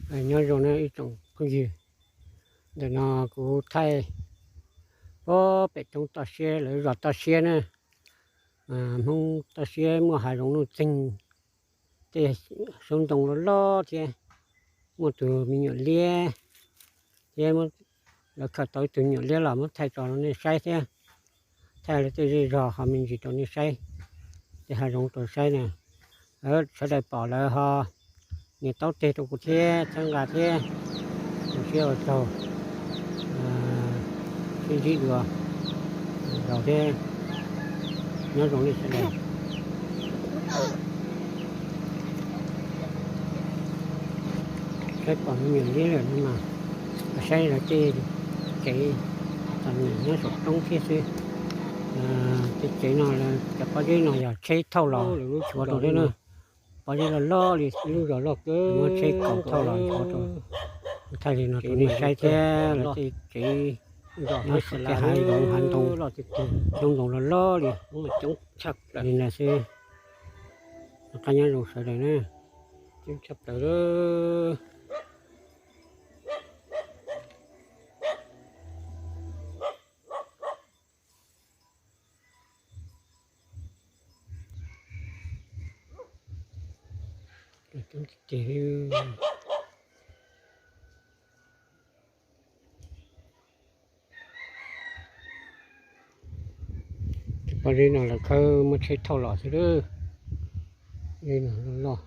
Nyob zoo na ib tsoom phooj ywg, ntawm no kuv thaij puag pem roob toj siab, lawv zos toj siab na, Hmoob toj siab muaj hav zoov nuj txeeg, tej xyoob ntoo loj loj thiab, muaj tus me nyuam liab thiab, lawv khaws tau ib tug me nyuam liab los muab thaij tso rau nej saib thiab, thaij lawv tej zej zog ho me ntsis rau nej saib, tej hav zoov rau saib na. Sawv daws pom lawv ho nias taub teg rau kuv thiab txhawb nqa thiab, zoo siab ua tsaug, sib ntsib dua, zaus thiab, nyob zoo nej sawv daws. Saib pom me nyuam liab lawm no mas, saib lawv tej tsev, txom nyem nyob saum roob thiab xwb. Tej tsev no, cov pob zeb no yog tsheb thauj los tshuav rau thiab na. Pob zeb loj loj li, lub zos loj kawg, muab tsheb kaum thauj los tshuav rau. Thaij li no rau nej saib thiab, lawv tej tsev nyob saum tej hav zoov hav ntoo, xyoob ntoo loj loj li, li no xwb. Noj qab nyob zoo sawv daws na. Coob tshaj plaws. Coob tiag tiag. Cov pob zeb no lawv khawb muab tsheb thauj los xwb lawm. Zeb no loj loj.